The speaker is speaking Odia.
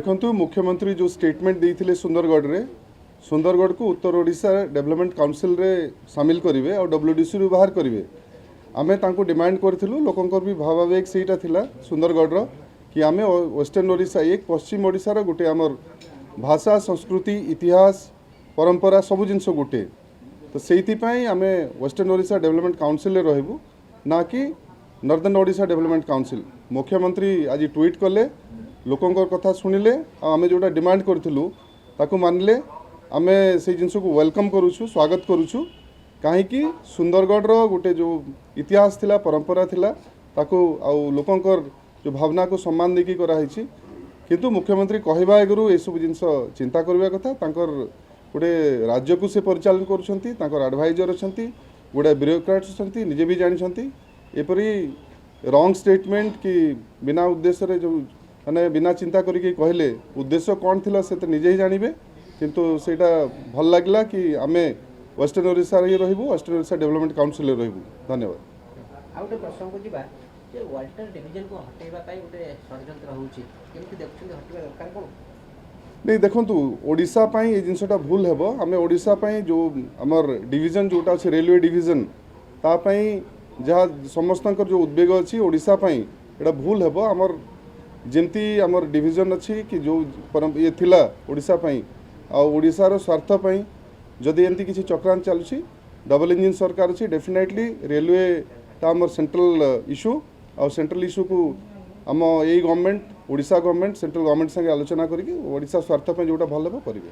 ଦେଖନ୍ତୁ, ମୁଖ୍ୟମନ୍ତ୍ରୀ ଯେଉଁ ଷ୍ଟେଟମେଣ୍ଟ ଦେଇଥିଲେ ସୁନ୍ଦରଗଡ଼ରେ, ସୁନ୍ଦରଗଡ଼କୁ ଉତ୍ତର ଓଡ଼ିଶା ଡେଭଲପମେଣ୍ଟ କାଉନସିଲରେ ସାମିଲ କରିବେ ଆଉ ଡବ୍ଲ୍ୟୁଡିସିରୁ ବାହାର କରିବେ। ଆମେ ତାଙ୍କୁ ଡିମାଣ୍ଡ କରିଥିଲୁ, ଲୋକଙ୍କର ବି ଭାବାବେଗ ସେଇଟା ଥିଲା ସୁନ୍ଦରଗଡ଼ର କି ଆମେ ୱେଷ୍ଟର୍ଣ୍ଣ ଓଡ଼ିଶା ଏକ, ପଶ୍ଚିମ ଓଡ଼ିଶାର ଗୋଟେ। ଆମର ଭାଷା, ସଂସ୍କୃତି, ଇତିହାସ, ପରମ୍ପରା ସବୁ ଜିନିଷ ଗୋଟେ। ତ ସେଇଥିପାଇଁ ଆମେ ୱେଷ୍ଟର୍ଣ୍ଣ ଓଡ଼ିଶା ଡେଭଲପମେଣ୍ଟ କାଉନସିଲରେ ରହିବୁ, ନା କି ନର୍ଦର୍ନ ଓଡ଼ିଶା ଡେଭଲପମେଣ୍ଟ କାଉନସିଲ। ମୁଖ୍ୟମନ୍ତ୍ରୀ ଆଜି ଟ୍ୱିଟ୍ କଲେ, ଲୋକଙ୍କ କଥା ଶୁଣିଲେ ଆଉ ଆମେ ଯେଉଁଟା ଡିମାଣ୍ଡ କରିଥିଲୁ ତାକୁ ମାନିଲେ। ଆମେ ସେଇ ଜିନିଷକୁ welcome କରୁଛୁ, ସ୍ୱାଗତ କରୁଛୁ। କାହିଁକି ସୁନ୍ଦରଗଡ଼ର ଗୋଟେ ଯେଉଁ ଇତିହାସ ଥିଲା, ପରମ୍ପରା ଥିଲା, ତାକୁ ଆଉ ଲୋକଙ୍କର ଯେଉଁ ଭାବନାକୁ ସମ୍ମାନ ଦେଇକି କରାହେଇଛି। କିନ୍ତୁ ମୁଖ୍ୟମନ୍ତ୍ରୀ କହିବା ଆଗରୁ ଏସବୁ ଜିନିଷ ଚିନ୍ତା କରିବା କଥା। ତାଙ୍କର ଗୋଟେ ରାଜ୍ୟକୁ ସେ ପରିଚାଳନା କରୁଛନ୍ତି, ତାଙ୍କର ଆଡ଼ଭାଇଜର ଅଛନ୍ତି, ଗୁଡ଼ାଏ ବ୍ୟୁରୋକ୍ରାଟ୍ସ ଅଛନ୍ତି, ନିଜେ ବି ଜାଣିଛନ୍ତି। ଏପରି ରଙ୍ଗ ଷ୍ଟେଟମେଣ୍ଟ କି ବିନା ଉଦ୍ଦେଶ୍ୟରେ ଯେଉଁ ମାନେ ବିନା ଚିନ୍ତା କରିକି କହିଲେ, ଉଦ୍ଦେଶ୍ୟ କ'ଣ ଥିଲା ସେ ତ ନିଜେ ହିଁ ଜାଣିବେ। କିନ୍ତୁ ସେଇଟା ଭଲ ଲାଗିଲା କି ଆମେ ୱେଷ୍ଟର୍ଣ୍ଣ ଓଡ଼ିଶାରେ ହିଁ ରହିବୁ, ୱେଷ୍ଟର୍ଣ୍ଣ ଓଡ଼ିଶା ଡେଭଲପମେଣ୍ଟ କାଉନସିଲରେ ରହିବୁ। ଧନ୍ୟବାଦ। ଆଉ ଗୋଟେ ପ୍ରସଙ୍ଗକୁ ଯିବା ଯେ ୱାଲ୍ଟର ଡିଭିଜନକୁ ହଟେଇବା ପାଇଁ ଗୋଟେ ଷଡ଼ଯନ୍ତ୍ର ହେଉଛି। କେମିତି ଦେଖୁଛନ୍ତି? ହଟିବା ଦରକାର କ'ଣ? ନାଇଁ, ଦେଖନ୍ତୁ, ଓଡ଼ିଶା ପାଇଁ ଏ ଜିନିଷଟା ଭୁଲ ହେବ। ଆମେ ଓଡ଼ିଶା ପାଇଁ ଯେଉଁ ଆମର ଡିଭିଜନ ଯେଉଁଟା ଅଛି, ରେଲୱେ ଡିଭିଜନ, ତା ପାଇଁ ଯାହା ସମସ୍ତଙ୍କର ଯେଉଁ ଉଦ୍ବେଗ ଅଛି, ଓଡ଼ିଶା ପାଇଁ ଏଇଟା ଭୁଲ ହେବ। ଆମର ଯେମିତି ଆମର ଡିଭିଜନ ଅଛି କି ଯେଉଁ ଇଏ ଥିଲା ଓଡ଼ିଶା ପାଇଁ ଆଉ ଓଡ଼ିଶାର ସ୍ୱାର୍ଥ ପାଇଁ ଯଦି ଏମିତି କିଛି ଚକ୍ରାନ୍ତ ଚାଲୁଛି, ଡବଲ ଇଞ୍ଜିନ୍ ସରକାର ଅଛି, ଡେଫିନେଟଲି ରେଲୱେଟା ଆମର ସେଣ୍ଟ୍ରାଲ ଇସ୍ୟୁ। ଆଉ ସେଣ୍ଟ୍ରାଲ ଇସ୍ୟୁକୁ ଆମ ଏଇ government, Odisha government central government ସାଙ୍ଗେ ଆଲୋଚନା କରିକି ଓଡ଼ିଶା ସ୍ୱାର୍ଥ ପାଇଁ ଯେଉଁଟା ଭଲ ହେବ କରିବେ।